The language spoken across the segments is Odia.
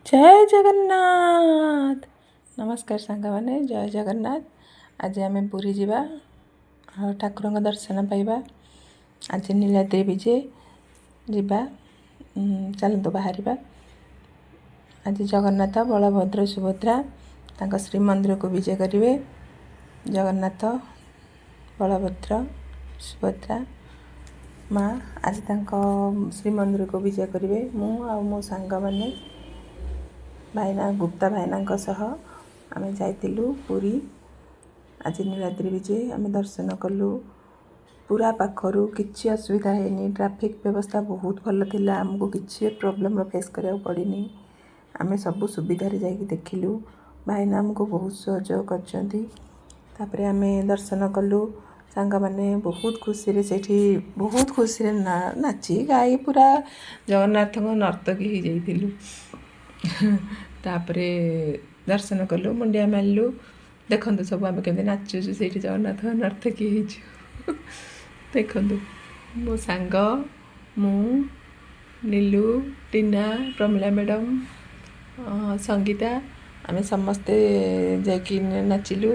ଜୟ ଜଗନ୍ନାଥ। ନମସ୍କାର ସାଙ୍ଗମାନେ, ଜୟ ଜଗନ୍ନାଥ। ଆଜି ଆମେ ପୁରୀ ଯିବା ଆଉ ଠାକୁରଙ୍କ ଦର୍ଶନ ପାଇବା। ଆଜି ନୀଳାଦ୍ରି ବିଜେ, ଯିବା। ଚାଲନ୍ତୁ ବାହାରିବା। ଆଜି ଜଗନ୍ନାଥ, ବଳଭଦ୍ର, ସୁଭଦ୍ରା ତାଙ୍କ ଶ୍ରୀମନ୍ଦିରକୁ ବିଜେ କରିବେ। ଜଗନ୍ନାଥ, ବଳଭଦ୍ର, ସୁଭଦ୍ରା ମା ଆଜି ତାଙ୍କ ଶ୍ରୀମନ୍ଦିରକୁ ବିଜେ କରିବେ। ମୁଁ ଆଉ ମୋ ସାଙ୍ଗମାନେ, ଭାଇନା, ଗୁପ୍ତା ଭାଇନାଙ୍କ ସହ ଆମେ ଯାଇଥିଲୁ ପୁରୀ। ଆଜି ନୀଳାଦ୍ରି ବିଜେ, ଆମେ ଦର୍ଶନ କଲୁ ପୁରା ପାଖରୁ। କିଛି ଅସୁବିଧା ହେଇନି। ଟ୍ରାଫିକ୍ ବ୍ୟବସ୍ଥା ବହୁତ ଭଲ ଥିଲା। ଆମକୁ କିଛି ପ୍ରୋବ୍ଲେମ୍ର ଫେସ୍ କରିବାକୁ ପଡ଼ିନି। ଆମେ ସବୁ ସୁବିଧାରେ ଯାଇକି ଦେଖିଲୁ। ଭାଇନା ଆମକୁ ବହୁତ ସହଯୋଗ କରିଛନ୍ତି। ତାପରେ ଆମେ ଦର୍ଶନ କଲୁ। ସାଙ୍ଗମାନେ ବହୁତ ଖୁସିରେ ସେଇଠି ବହୁତ ଖୁସିରେ ନାଚି ଗାଇ ପୁରା ଜଗନ୍ନାଥଙ୍କ ନର୍ତ୍ତକୀ ହେଇଯାଇଥିଲୁ। ତାପରେ ଦର୍ଶନ କଲୁ, ମୁଣ୍ଡିଆ ମାରିଲୁ। ଦେଖନ୍ତୁ ସବୁ ଆମେ କେମିତି ନାଚୁଛୁ ସେଇଠି, ଜଗନ୍ନାଥଙ୍କ ନର୍ତ୍ତକୀ ହେଇଛୁ। ଦେଖନ୍ତୁ, ମୋ ସାଙ୍ଗ, ମୁଁ, ନୀଲୁ, ଟିନା, ପ୍ରମିଳା ମ୍ୟାଡ଼ମ୍, ସଙ୍ଗୀତା, ଆମେ ସମସ୍ତେ ଯାଇକି ନାଚିଲୁ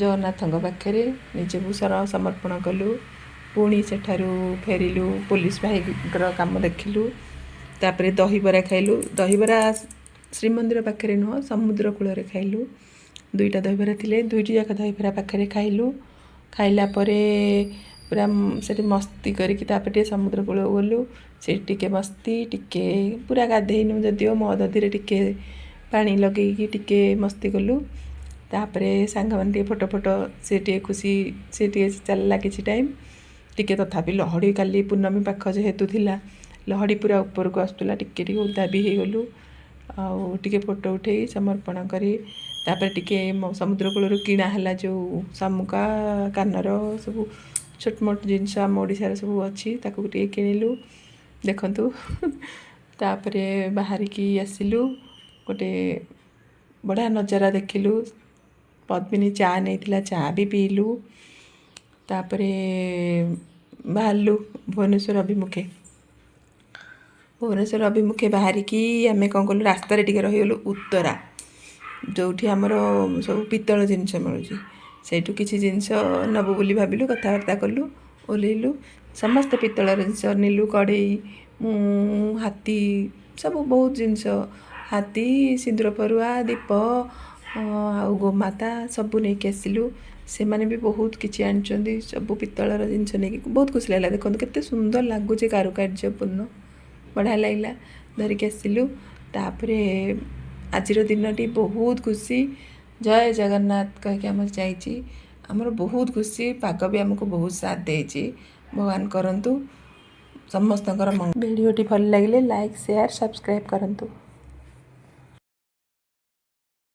ଜଗନ୍ନାଥଙ୍କ ପାଖରେ। ନିଜକୁ ସମର୍ପଣ କଲୁ। ପୁଣି ସେଠାରୁ ଫେରିଲୁ, ପୋଲିସ ଭାଇଙ୍କର କାମ ଦେଖିଲୁ। ତାପରେ ଦହିବରା ଖାଇଲୁ। ଦହିବରା ଶ୍ରୀମନ୍ଦିର ପାଖରେ ନୁହଁ, ସମୁଦ୍ର କୂଳରେ ଖାଇଲୁ। ଦୁଇଟା ଦହିବରା ଥିଲେ, ଦୁଇଟି ଯାକ ଦହିବରା ପାଖରେ ଖାଇଲୁ। ଖାଇଲା ପରେ ପୁରା ସେଠି ମସ୍ତି କରିକି ତାପରେ ଟିକେ ସମୁଦ୍ର କୂଳକୁ ଗଲୁ। ସେଇଠି ଟିକେ ମସ୍ତି, ଟିକେ ପୁରା ଗାଧେଇନୁ ଯଦିଓ, ମହୋଦଧିରେ ଟିକେ ପାଣି ଲଗେଇକି ଟିକେ ମସ୍ତି କଲୁ। ତାପରେ ସାଙ୍ଗମାନେ ଟିକେ ଫଟୋ ଫଟୋ, ସେ ଟିକେ ଖୁସି, ସେ ଟିକେ ଚାଲିଲା କିଛି ଟାଇମ୍ ଟିକେ। ତଥାପି ଲହଡ଼ି, କାଲି ପୂର୍ଣ୍ଣମୀ ପାଖ ଯେହେତୁ ଥିଲା, ଲହଡ଼ି ପୁରା ଉପରକୁ ଆସୁଥିଲା। ଟିକେ ଟିକେ ଓଦା ବି ହେଇଗଲୁ। ଆଉ ଟିକେ ଫଟୋ ଉଠେଇ, ସମର୍ପଣ କରି, ତାପରେ ଟିକେ ସମୁଦ୍ର କୂଳରୁ କିଣା ହେଲା, ଯେଉଁ ଶାମୁକା, କାନର, ସବୁ ଛୋଟ ମୋଟ ଜିନିଷ ଆମ ଓଡ଼ିଶାରେ ସବୁ ଅଛି, ତାକୁ ଟିକେ କିଣିଲୁ। ଦେଖନ୍ତୁ, ତାପରେ ବାହାରିକି ଆସିଲୁ। ଗୋଟେ ବଢ଼ିଆ ନଜାରା ଦେଖିଲୁ। ପଦ୍ମିନୀ ଚା ନେଇଥିଲା, ଚା ବି ପିଇଲୁ। ତାପରେ ବାହାରିଲୁ ଭୁବନେଶ୍ୱର ଅଭିମୁଖେ। ଭୁବନେଶ୍ୱର ଅଭିମୁଖେ ବାହାରିକି ଆମେ କ'ଣ କଲୁ, ରାସ୍ତାରେ ଟିକେ ରହିଗଲୁ। ଉତ୍ତରା, ଯେଉଁଠି ଆମର ସବୁ ପିତ୍ତଳ ଜିନିଷ ମିଳୁଛି, ସେଇଠୁ କିଛି ଜିନିଷ ନେବୁ ବୋଲି ଭାବିଲୁ। କଥାବାର୍ତ୍ତା କଲୁ, ଓହ୍ଲେଇଲୁ। ସମସ୍ତେ ପିତ୍ତଳର ଜିନିଷ ନେଲୁ। କଢ଼େଇ, ମୁଁ ହାତୀ, ସବୁ ବହୁତ ଜିନିଷ, ହାତୀ, ସିନ୍ଦୁର ଫରୁଆ, ଦୀପ ଆଉ ଗୋମାତା ସବୁ ନେଇକି ଆସିଲୁ। ସେମାନେ ବି ବହୁତ କିଛି ଆଣିଛନ୍ତି। ସବୁ ପିତ୍ତଳର ଜିନିଷ ନେଇକି ବହୁତ ଖୁସି ଲାଗିଲା। ଦେଖନ୍ତୁ କେତେ ସୁନ୍ଦର ଲାଗୁଛି, କାରୁକାର୍ଯ୍ୟପୂର୍ଣ୍ଣ, ବଢ଼ିଆ ଲାଗିଲା। ଧରିକି ଆସିଲୁ। ତାପରେ ଆଜିର ଦିନଟି ବହୁତ ଖୁସି, ଜୟ ଜଗନ୍ନାଥ କହିକି ଆମର ଯାଇଛି। ଆମର ବହୁତ ଖୁସି। ପାଗ ବି ଆମକୁ ବହୁତ ସାଥ ଦେଇଛି। ଭଗବାନ କରନ୍ତୁ ସମସ୍ତଙ୍କର। ଭିଡ଼ିଓଟି ଭଲ ଲାଗିଲେ ଲାଇକ୍, ସେୟାର, ସବସ୍କ୍ରାଇବ୍ କରନ୍ତୁ।